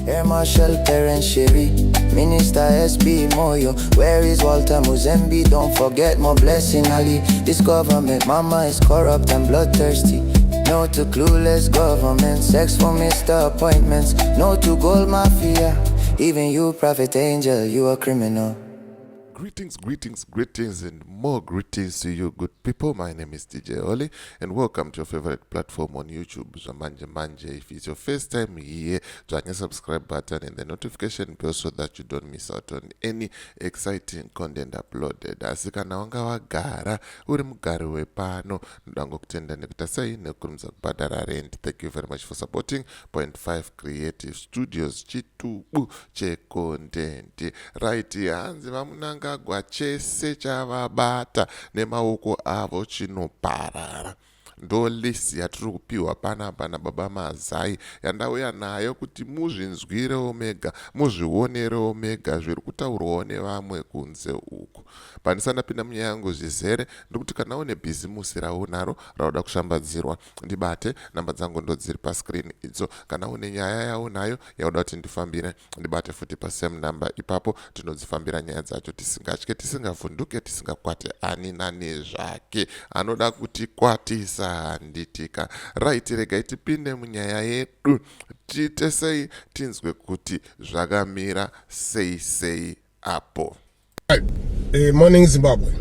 Air Marshal Perence Shiri, Minister SB Moyo. Where is Walter Muzembi? Don't forget more blessing Ali. This government, mama is corrupt and bloodthirsty. No to clueless government, sex for Mr. Appointments. No to gold mafia. Even you, Prophet Angel, you a criminal. Greetings, greetings, greetings, and more greetings to you, good people. My name is DJ Oli, and welcome to your favorite platform on YouTube, Zvamanje Manje. If it's your first time here, join the subscribe button and the notification bell so that you don't miss out on any exciting content uploaded. Asi kana wanga wagara uri mugari wepano, ndoda ngokutenda nekuita sei nekukurumidza kubhadhara rent. Thank you very much for supporting Point 5 Creative Studios, chitubu checontent. Right, hanzi VaMnangagwa chese chavabata nemaoko avo chinoparara. Ndo list yatiri kupiwa panapa nababa Mazai yandauya nayo kuti muzvinzwirewo mega, muzvionerewo mega zviri kutaurwawo nevamwe kunze uku. Pandisandapinda munyaya yangu zvizere, ndikuti kana une bhizimusi raunaro rauda kushambadzirwa, ndibate. Namba dzangu ndo dziri pascreen idzo. Kana une nyaya yaunayo yauda kuti ndifambire, ndibate futi pasame number ipapo. Tinodzifambira nyaya dzacho tisingatye, tisingavhunduke, tisingakwate ani nani zvake anoda kutikwatisa, handitika? Right, regai tipinde munyaya yedu. Tiite sei, tinzwe kuti zvakamira sei sei apo. Morning, Zimbabwe.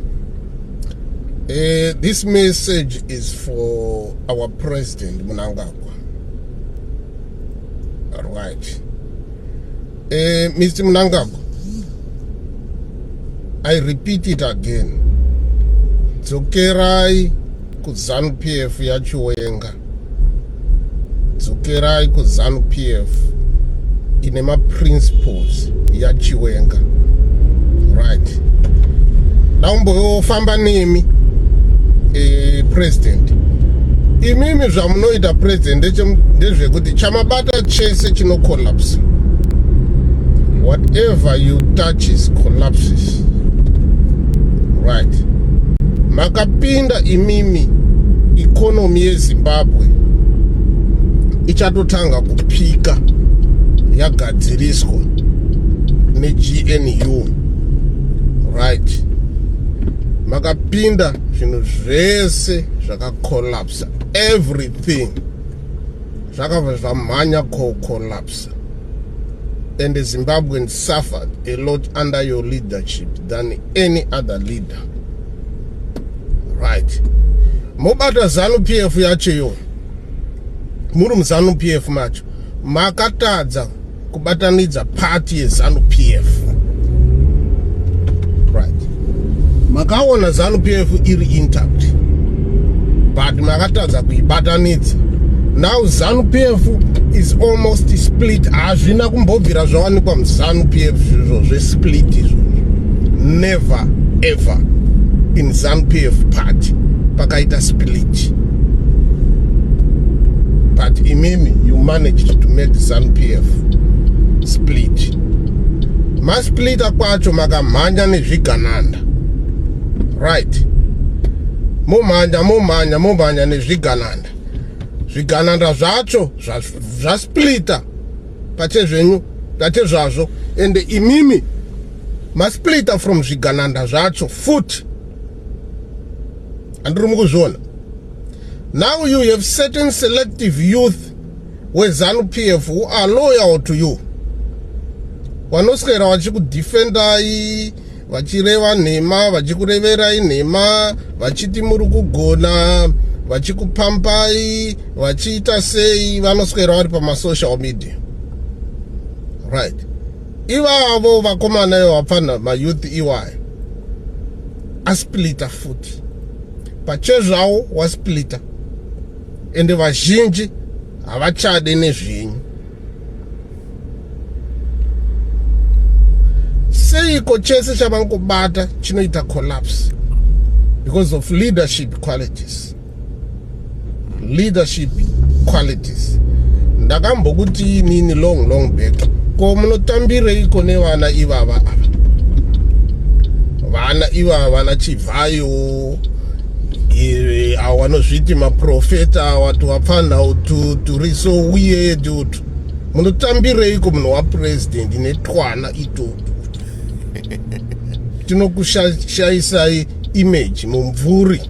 This message is for our president, Mnangagwa. All right. Mr. Mnangagwa, I repeat it again. Dzokerai kuZANU PF yaChiwenga. Dzokerai kuZANU PF ine maprinciples yaChiwenga. Right. Daumbofamba nemi, president. Imimi zvamunoita, president, ndezvekuti chamabata chese chinocollapse. Whatever you touches collapses. Right. Makapinda imimi, economy yeZimbabwe ichatotanga kupika yagadziriswa neGNU. Right. Makapinda, zvinhu zvese zvakacollapsa, everything zvakabva zvamhanya cocollapsa, and the Zimbabweans suffered a lot under your leadership than any other leader. Right. Mobata ZANU PF yacho iyo, muri muZANU PF macho makatadza kubatanidza party yeZANU PF. Right. Makaona ZANU PF iri intact, but makatadza kuibatanidza. Now ZANU PF is almost split. Hazvina kumbobvira zvawanikwa muZANU PF zvizvo zvesplit izvozvo. Never ever in ZANU PF party pakaita split, but imimi you managed to make ZANU PF split. Masplita kwacho makamhanya nezvigananda. Right. Momhanya, momhanya, momhanya nezvigananda. Zvigananda zvacho zvasplita pachezvenyu, pachezvazvo, ende imimi masplita from zvigananda zvacho futi. Handiri mukuzviona? Now you have certain selective youth weZANU PF who are loyal to you, vanoswera vachikudefendai, vachireva nhema, vachikureverai nhema, vachiti muri kugona, vachikupampai, vachiita sei. Vanoswera vari pamasocial media. Right. Ivavo vakomana ivo, vapfana, mayouth iwayo asplita futi pachezvavo, wasplita, ende vazhinji havachade nezvenyu. Seiko chese chavangobata chinoita collapse? Because of leadership qualities, leadership qualities. Ndakambokuti inini long, long back, ko munotambireiko nevana ivava ava, vana ivava, vana Chivhayo avo vanozviti maprofeta, awa tuvapfanha utu turi so weird utu? Munotambireiko munhu wapurezidendi netwana itoto? Tinokushayisai image, mumvuri.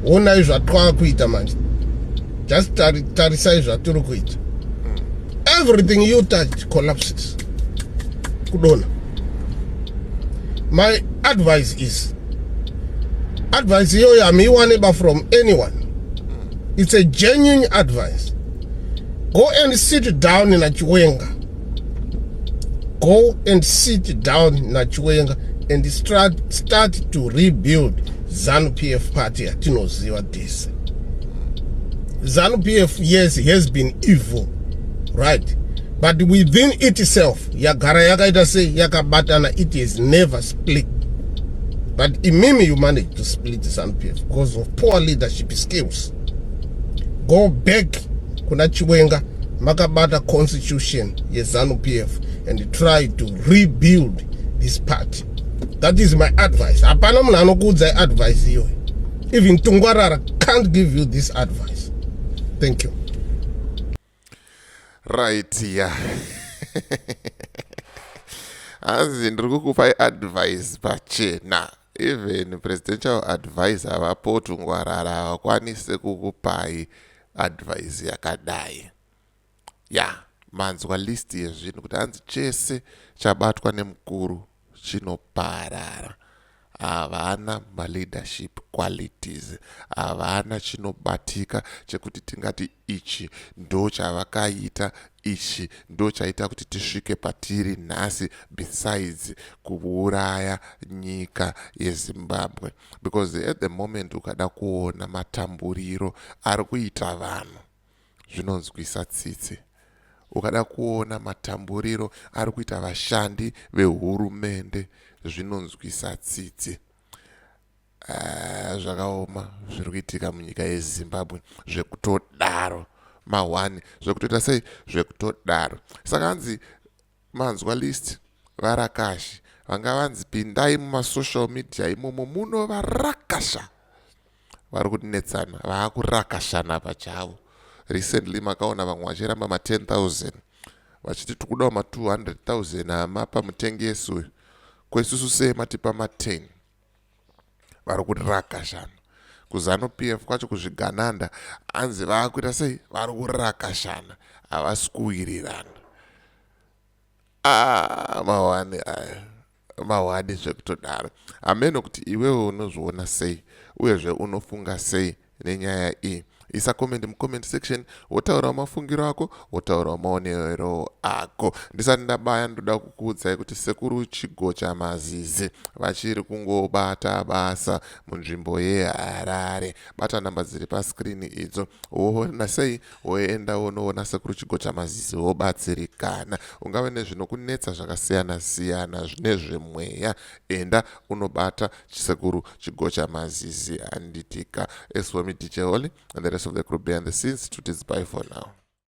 Onai zvatwakuita manje. Just tarisai zvatiri kuita. Everything you touch collapses, kudona. My advice is, advice iyoyo hamuiwane ba from anyone. It's a genuine advice. Go and sit down naChiwenga. Go and sit down naChiwenga and start to rebuild ZANU PF party yatinoziva tese. ZANU PF, yes, has been evil, right? But within itself yagara yakaita sei? Yakabatana. It has never split. But imimi, you manage to split ZANU PF because of poor leadership skills. Go back kuna Chiwenga, makabata constitution yeZANU PF, and try to rebuild this party. That is my advice. Hapana munhu anokuudzai advice iyoyo. Even Tungwarara can't give you this advice. Thank you. Right, ya, hanzi ndiri kukupai advice pachena. Even presidential advisor vaPaul Tungwarara havakwanise kukupai advice yakadai. Ya, manzwa list yezvinhu kuti hanzi chese chabatwa nemukuru chinoparara. Havana maleadership qualities, havana chinobatika chekuti tingati ichi ndo chavakaita, ichi ndo chaita kuti tisvike patiri nhasi, besides kuuraya nyika yeZimbabwe. Because at the moment ukada kuona matamburiro ari kuita vanhu, zvinonzwisa tsitsi. Ukada kuona matamburiro ari kuita vashandi vehurumende, zvinonzwisa tsitsi. Zvakaoma zviri kuitika munyika yeZimbabwe, zvekutodaro ma1, zvekutoita sei, zvekutodaro. Saka hanzi manzwa list, varakashi vanga vanzi pindai mumasocial media imomo munovarakasha. Vari kunetsana, vaakurakashana pachavo. Recently makaona vamwe vachiramba ma10 000, vachiti tikudawo ma200 000 amapa mutengesi uyu, kwesusu sei matipa ma10? Vari kurakashana kuZANU PF kwacho, kuzvigananda. Hanzi vaakuita sei? Vari kurakashana, havasi kuwirirana. Ah, mahwani aya, mahwani zvekutodaro. Hameno kuti iwewe unozviona sei, uyezve unofunga sei nenyaya iyi. Isa comment mucomment section, wotaurawo mafungiro ako, wotaurawo maonero ako. Ndisati ndabaya, ndoda kukuudzai kuti Sekuru Chigocha Mazizi vachiri kungobata basa munzvimbo yeHarare. Bata namba dziri paskirini idzo, woona sei, woenda wonoona Sekuru Chigocha Mazizi, wobatsirikana. Ungave nezvinokunetsa zvakasiyana-siyana nezvemweya, enda unobata Sekuru Chigocha Mazizi, handitika? As for me, DJ Holly and the rest of the crew behind the scenes, to this, bye for now.